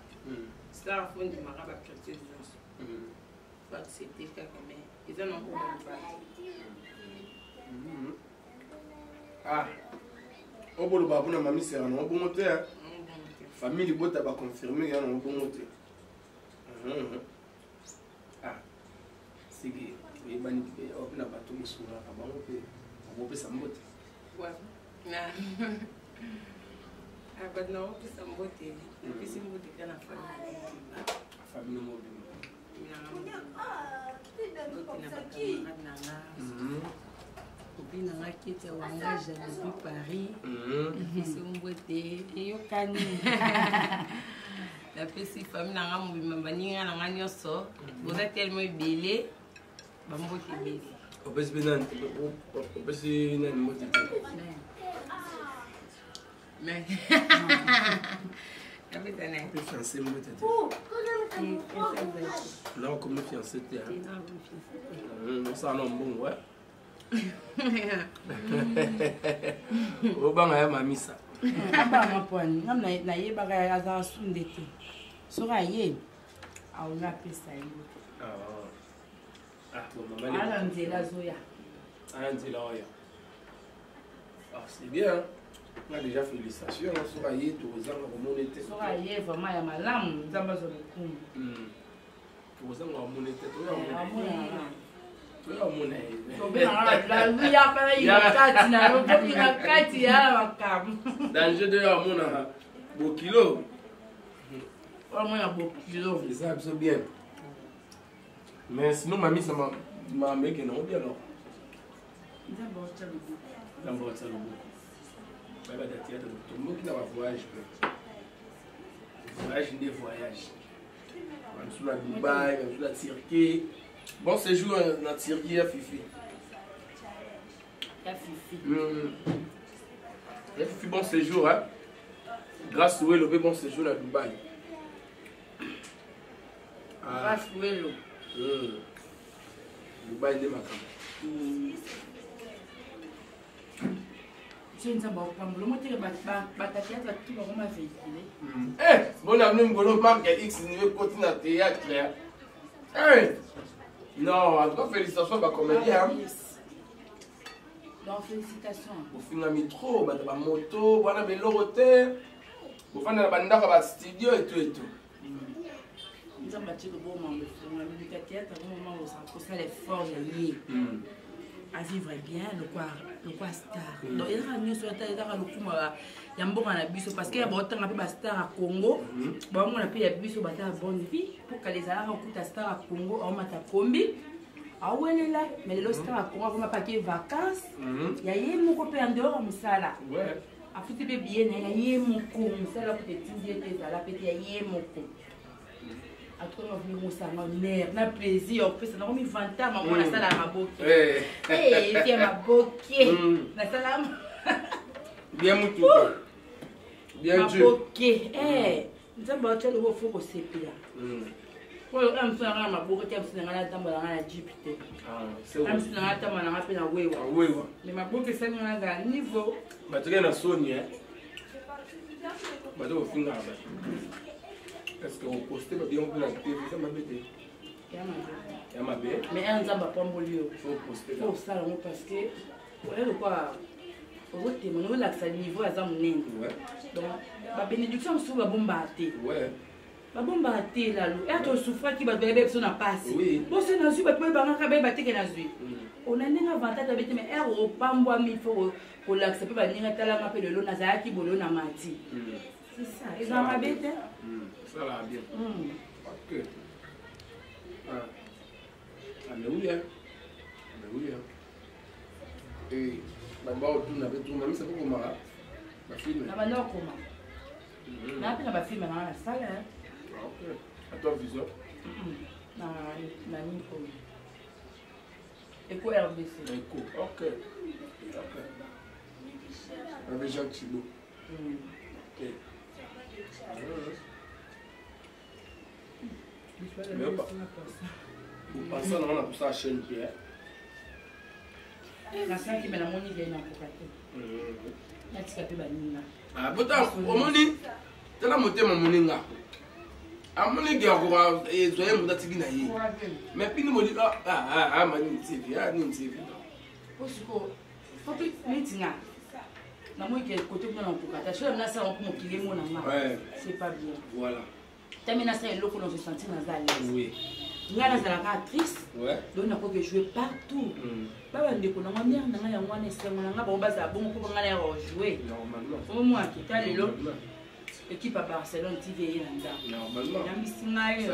star afondimaka bacritique nyonso, baaccepte kaka, mais eza nango baloba. Ah, oyo bolobaka mpona mamisera nango bongo te, hein? Famille libota baconfirme ya nango bongo te. Ah, siki oyebani mpe oyo mpe na bato bosungaka bango mpe okopesa mbote. Bato nakopesa mbote, napesi mbote kaka na famille. Famille mobimba. Mbote na bacamarade na nga, copine na nga Keti ya Wangage depuis Paris, napesi yo mbote. Eyokani. Napesi famille na nga mobimba, baninga na nga nyonso, boza tellement ebele, bambote ebele. Opesi mpe nani? Opesi nani mbote te? Mais napesa nani? Mpe fiancé mbote te? Na okomi fiancé te? Osala na mbongo obanga ya mamisa. Abanga pwani ngam nayebaka azala sunde te, soki aye aola apesa ye. Ah, bon, maman. Ala nzela azoya. Ala nzela oyo. Ah, c'est bien, hein? Nga déjà félicitation, soki aye tokozanga komona te. Soki aye vraiment ya malamu, Nzambe azwa lokumu. Tokozanga komona te, toya komona ye. Tobengaka laluya mpana ye na kati na yo, toki na kati ya makambo. Danger, toya komona bokilo. Omona bokilo. Eza biso bien, mais sinon mamisa makambo ekende yango bien alors. Nzambe otya loboko. Nzambe otya loboko. Bayeba théâtre tomboki na bavoyage mpe voyage nde voyage, bamisu na Dubai, bamisu na Turquie. Bon séjour na Turquie ya Fifi. Ya Fifi. Ya Fifi, bon séjour, hein? Grâce Welo mpe bon séjour na Dubai. Ah. Grâce Welo. Dubai nde makambo. So Nzambe akopambola moteke bathéâtre tu bakoma véhicule. Eh, bona bino mikolo marque ya X niveau ekoti na théâtre. Eh! Non, en tout cas félicitations bacomédien. Donc félicitations. Bofingami trop, bato bamoto wana beloko te. Bofanda na bandako ya bastudio eto eto. Nzambe atie loboko mambo efungwami lika théâtre yango mama kosala effort ya ye à vivre bien lokwa star. Donc ezaka nyonso ata ezaka lokumu ya mboka na biso, parce que ya baotanga mpe bastar ya Congo, baomona mpe ya biso baza ya bonne vie. Mpo kala ezalaka okuta star ya Congo aomata kombi awelela, mais lelo star ya Congo akoma pake vacances ya ye moko mpe ya ndehors ya mosala, afuti mpe billet na ye ya ye moko, mosala kuta etindi ye te, ezala pe te ya ye moko. Atuka vumi mosanga honneur na plaisir ya kopesa nango mivanta mamo. Nasala maboke ya maboke, nasala bien mutuka, bien. Maboke, Nzambe atya lobo, fo kosepela. Oyo mosu nanga na maboko te, mosu nanga natambola nga na jeep te, mosu nanga natambola nanga mpe na wewa, mais maboke esali nga nazala niveau. Bato na soni, bato kofingaka bato. Est ce que oposte babiyango mpe na TV eza mabe te? Ya mabe. Mais un Nzambe apamboli yo, faut poste, faut osala yango, parce que oya lokwa ozotema olakisa niveau aza monene. Donc babénédiction mosusu babombaka te, babombaka te. Lalo ere tosufraki, bato bayeba biso na pasi, boso nazwi, bato bayebangaka, bayeba teke nazwi ona ndenge avantage abe te. Mais ere opambwami, fo kolakisa mpe baninga: talanga mpe lelo nazalaki bolelo na mati. C'est ça, eza mabe te. Esalaka bien. Ok. Ah, mais oui, hein. Mais oui, hein. Et bamba otuna mpe tuna misa kokomaka bafilme. Na banda okoma naa mpe na bafilme nanga na sala. Ok. À toi vision. Na nini oyo Eco RDC. Eco, ok. Ok. Avec Jacques Thibault. Ok. Mais opansa nango na kosala chaîne mpe. Nasalaki, me namoni ke nakoka te, natika mpe baninga. Bota omoni, tala motema moninga amoni ke akoka ezwa ye moto atiki na ye, mais pini moli ma nini TV, nini TV. Po sikoyo fo mpe neti nga namoni ke kote kuna nakoka te, soki nasala mpo mokili emona nga, c'est pas bien. Voilà. Tami nasala eloko na sentir naza à l'aise. Ngai nazalaka actrice, donc nakoki jouer partout. Ba bandeko nanga, mare nanga, yango wana esengo nanga, bango bazala bongo mpo ngai nayaka kojouer. Omomona kita lelo équipe ya Barcelone TV eye na ndako, yambisi ngai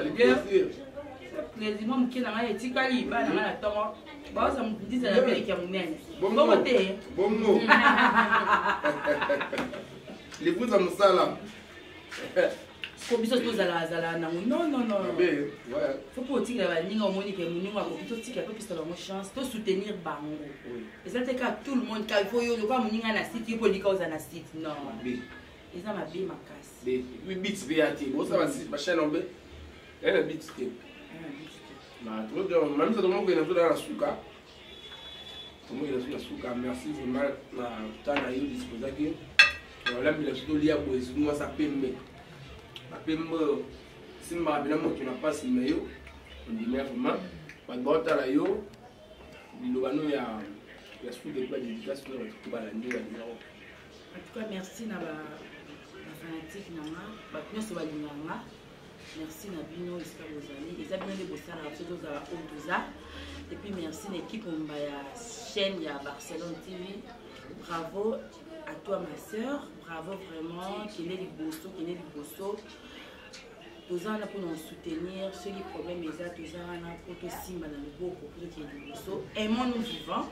plaisir. Mwa moke na ngai etikali, bana ngai na ntongo baoza ndizala peleki ya monene bongo te. Bongo lifuta mosala. Ko biso tozalazala nango, non, non, non, fo mpo otikela baninga. Omoni ke moninga akoki, totikela mpe pesa bango chance, tosoutenir bango. Eza te kaka tout le monde kaka fo yo lokola moninga na site, yo mpo olika oza na site, non, eza mabe makasi. Bit mpe ya te, bosala bachaîne mpe ya na bit te. Mamisa, tomokende biso na suka, tomokende biso na suka. Merci vraiment na temps na yo disposaki olambela biso tolia boye. Mwasa pembe, bapembe oyo simbaka mpena moto na mpasi, na yo ondimia vraiment bato baotala yo. Liloba no ya suka epa dédicace na bato balandi balingako. En tout cas, merci na bafanatique na nga, bato nyonso balingaka nga, merci na bino esika bozali. Eza bino nde bosalaka biso tozala oyo toza. Et puis merci na équipe momba ya chaîne ya Barcelone TV. Bravo à toi, ma sœur, bravo vraiment. Kende liboso, kende liboso. Toza wana mpona soutenir. Soki problème eza, toza wana mpo tosimba na loboko mpo tokende liboso. Aimons nous vivant,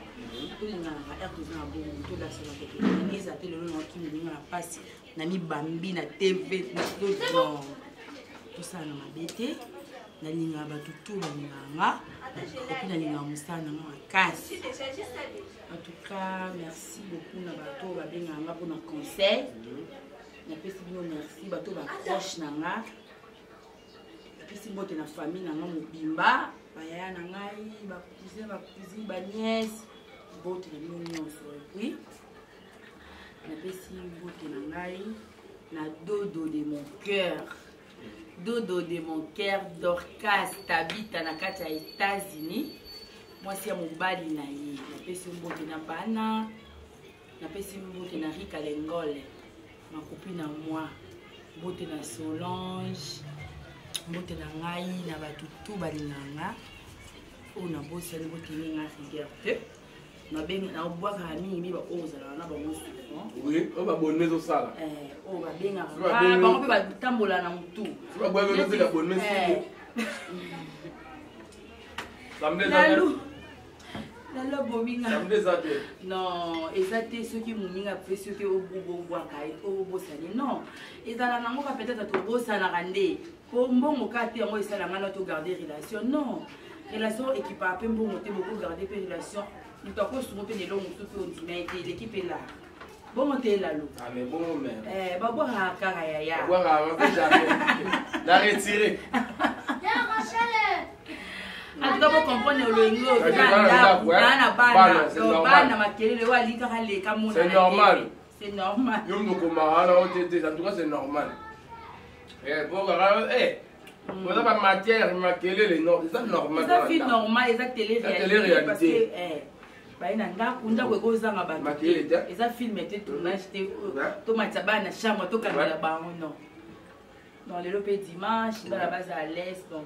tolinganaka ere toza na bongo, tolakisaka tolingi. Eza te lelo naoki moninga na mpasi na mibambi na TV, non, tosala na mabe te. Nalingaka bato tu balingaka nga, et puis nalingaka mosala nanga makasi. En tout cas, merci beaucoup na bato oyo babengaka nga mpona conseil, napesi bino merci. Bato baproche na nga, napesi mbote na famille na nga mobimba, bayaya na ngai, bacousin, bacousine, banièce, mbote na bino nyonso. Et puis napesi mbote na ngai na dodo de mon cœur, dodo de mon cœur, Dorcas Tabita na kati ya États-Unis, mwasi ya mobali na ye, napesi mbote na bana. Napesi mbote na Rika Lengole, makopi na moi. Mbote na Solange, mbote na ngai na bato tu balingaka nga oyo nabosani botingi nga rigueur te. Nabwakaka mingi mingi baoyo ozalaka na bango souvent. Oui, oyo babonne ezosala. Eh, oyo babengaka bango mpe batambola na motu. Lalu lalo abomi nga. Non, eza te soki moninga apesi soki obwaka obosani, non, ezala nango ka peut-être tobosanaka nde po mbongo ka te yango esala nga na togarde relation. Non, relation ekipaka mpe mbongo te, bokogarde mpe relation, moto akosungo mpe na eloko mosusu mpe ondima ye te, eleki mpe lar bongo te lalo. Babwakaka kaka yaya. Na retire. En tout cas, bocomprendre olongi oyo na bana, bana makelele oyo alikaka leka mona. C'est normal. C'est normal. Yo moto okomaka wana o te te, en tout cas c'est normal. Bokaka oza bamatière makelele, non, eza normal. Eza vie normal, eza télé réalité, parce que baye na ndako, ndako ekozanga bato, eza film te, tournage te, tomatisa bana na chambre, tokangela bango, non non. Lelo mpe dimanche, bana baza à l'aise, donc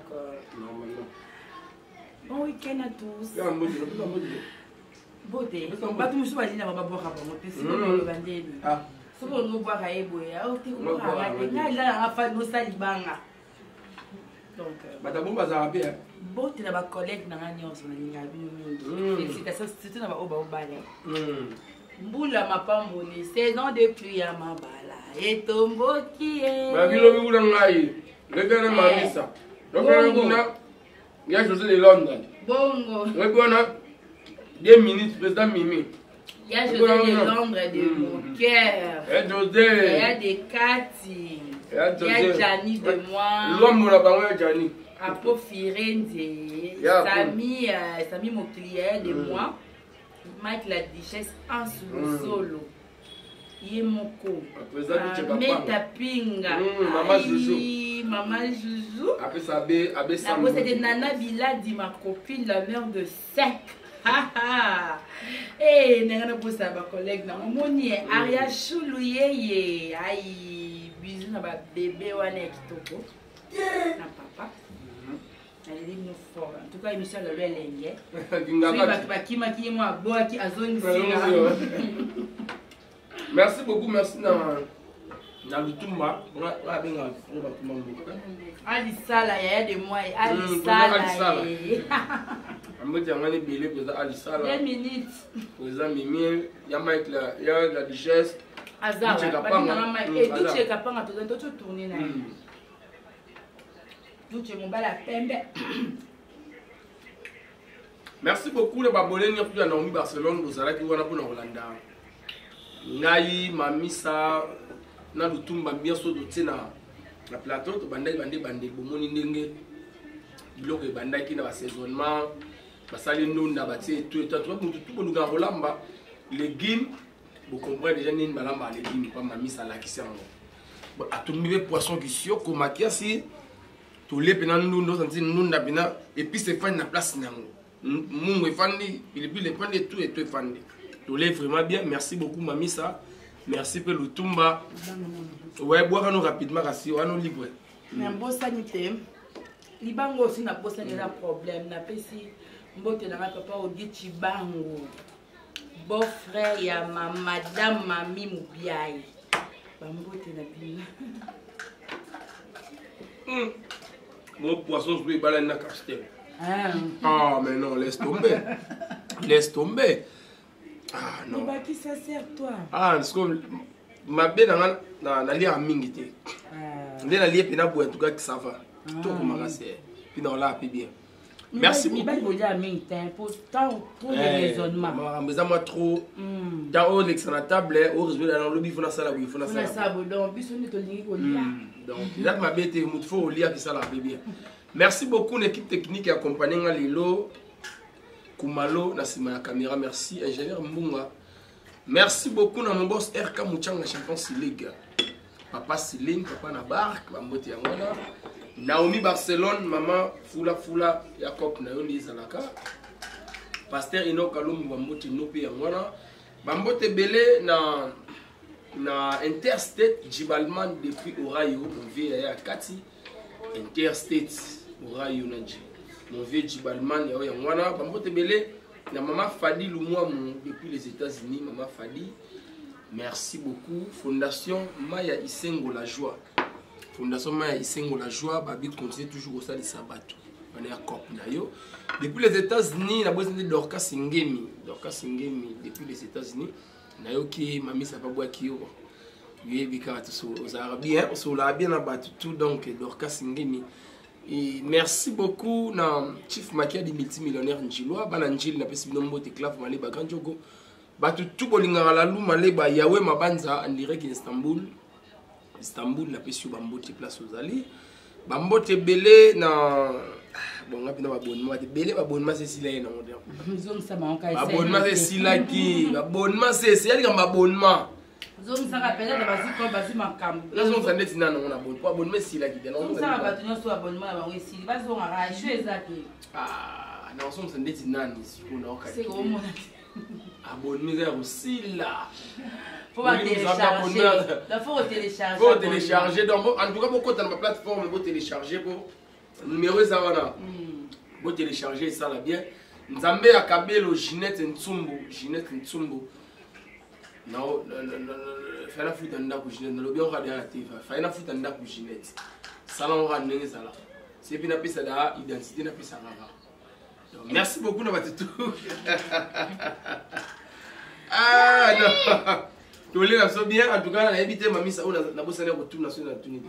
normalement. Bon week-end à tous. Bote bato mosusu balingaka babwaka bango te, sikoyo oloba ndeni soki olingi obwaka ye boye te, obwakanga te, ngai elalanga fani nosali banga, donc bato bongo bazalaka mpe. Bote na bacollègue na nga nyonso, nalingaka bino mingi. Félicitation surtout na baoyo baobala. Mbula mapamboli, saison de pluie ya mabala etomboki ye. Babilobi kuna ngai lekana mamisa lokana kuna ya José de Londres. Bongo. Lobi wana 2 minutes, président Mimi. Ya José de Londres de mon cœur. Ya José. Ya de Kati. Ya José. Ya Jani de moi. Lwambo na bango ya Jani. Apo Firenze. Ya Sami, Sami Mokili ya de moi. Mike la Duchesse Ansu Solo. Ye moko. Président Duche Kapanga. Meta Pinga. Mama Juju. Aïe, Mama Juju. Apesa abe abe. La bosse de Nana Biladi, ma copine, la mère de 5. Eh, nanga na bosa ba collègue na omoni Aria Chulu yeye. Aïe, bisous na ba bébé wana ya kitoko. Na papa. Naleli bino fort. En tout cas, émission lelo elenge. Soki bato bakimaki ye mwa abwaki azongisila. Merci beaucoup, merci na Lutumba nga abengaka bakuma mboka. Alisala yaya de moi, alisala. Alisala. Ye. Amboti yango wana ebele, président Alisala. 2 minutes. Président Mimi ya Mike la ya la Duchesse. Aza. Duche Kapanga. Aza. Duche Kapanga, tozali tozo tourne na ye. Duche mobali ya pembe. Merci beaucoup na babone nyonso ya Naomi Barcelone bozalaki wana mpona kolanda ngai, Mamisa na Lutumba. Nyonso totie na plateau, tobandaki bande bandeli, bomoni ndenge biloko ebandaki na basaisonnement, basali ndunda, batie etu etu atu motu tu bolingaka kolamba légume, bocomprendre déjà nini balambaka légume pa Mamisa alakisi yango. Atumbi mpe poisson kisioko makiasi, tolie mpena ndunda, osanti ndunda mpena épice efandi na place na yango, mungu efandi, pilipili efandi, etu etu efandi, tolie vraiment bien. Merci beaucoup Mamisa, merci mpe Lutumba. Ouais, bwaka no rapidement kasi wana libre. Nabosani te libango osi, nabosani, eza problème. Napesi mbote na ngai papa Odi Cibango, beau frère ya ma madame Mami Mobiai, bambote na bino. Mon poisson soki ebalani na castel. Ah mais non, laisse tomber, laisse tomber, ah non. Obakisa, sers toi. Ah, parce que mabe na nga naliaka mingi te, nde nalie mpena boye. En tout cas ça va, kitoko makasi, mpi na olaa mpe bien. Merci beaucoup. Mibali bolia mingi te po tant trop de raisonnement. Makambo eza mwa trop ntango oyo olekisa na table, orésoudre na olobi fo nasala boye, fo nasala nasala. Boye donc biso nde tolingi kolia. Donc eza mabe te, motu fo oliaka, esalaka mpe bien. Merci beaucoup na équipe technique ya accompagne nga lelo, Kumalo na nsima ya caméra, merci ingénieur Mbunga, merci beaucoup na mon boss RK Muchanga, champion Silig, papa Siling, papa na bark, bambote yango wana. Naomi Barcelone, mama fula fula ya cop na yo nde ezalaka. Pasteur Ino Kalumbu, bambote no mpe yango wana, bambote ebele na Na Interstate Jibalman depuis Ohio, mon vieux yaya kati Interstate Ohio na J. Mon vieux Jibalman ya yango wana bambote ebele na mama Fadi Lumwamu depuis les États-Unis, mama Fadi. Merci beaucoup. Fondation Maya Isengo la joie. Fondation Maya Isengo la joie, babi continue toujours kosalisa bato. Wana ya cop na yo. Depuis les États-Unis, na bosi Dorcas Ngemi, Dorcas Ngemi depuis les États-Unis. Nayoki mamisa babwaki yo. Yoyebi kaka ozalaka bien, osololaka bien na bato tout, donc Dorcas Ngemi. Et merci beaucoup na Chief Makiadi multimillionnaire Njilwa, bana Njili na pesi bino mbote Clave Maleba Grand Jogo. Bato tout bolingaka la Lou Maleba Yahweh Mabanza en direct Istanbul. Istanbul na pesi yo bambote place ozali. Bambote ebele na bon ngapi na babonnement ebele, babonnement se esila ye nango te. Zongisa bango ka Babonnement se esilaki, babonnement se esila likambo babonnement. Zongisaka peut-être bazwi ko bazwi makambo. Nazongisa ndeti nano ngo na bon po abonnement esilaki te. Zongisaka bato nyonso abonnement na bango esili, bazongaka esho eza te. Ah, nazongisa ndeti nani sikoyo na Seke omona te. Abonnement eza ya kosila. Faut pas télécharger. Il faut télécharger. Faut télécharger. Donc, en tout cas, beaucoup dans ma plateforme, faut télécharger pour numéro ça voilà. Faut télécharger ça là bien. Nzambe ya Kabelo Ginette Ntsumbu, Ginette Ntsumbu. Non, fais la fuite ndako Ginette, na lobi on regarde la TV. Fais la fuite ndako Ginette. Sala on regarde ndenge sala. C'est bien napesa da identité napesa kaka. Donc, merci beaucoup na batutu. Ah non. Tolela so bien en tout cas na éviter mamisa ou na bosana ko tuna so na tuni.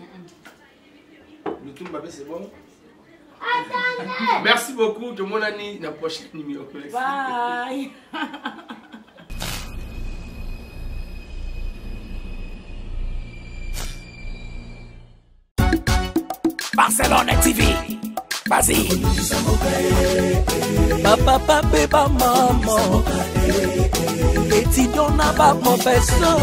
Lutumba pe c'est bon. Attendez. Merci beaucoup tout le monde ani na prochaine numéro. Bye. Barcelone TV. Vas-y. Papa, papa, ba maman. Étudiant na ba professeur.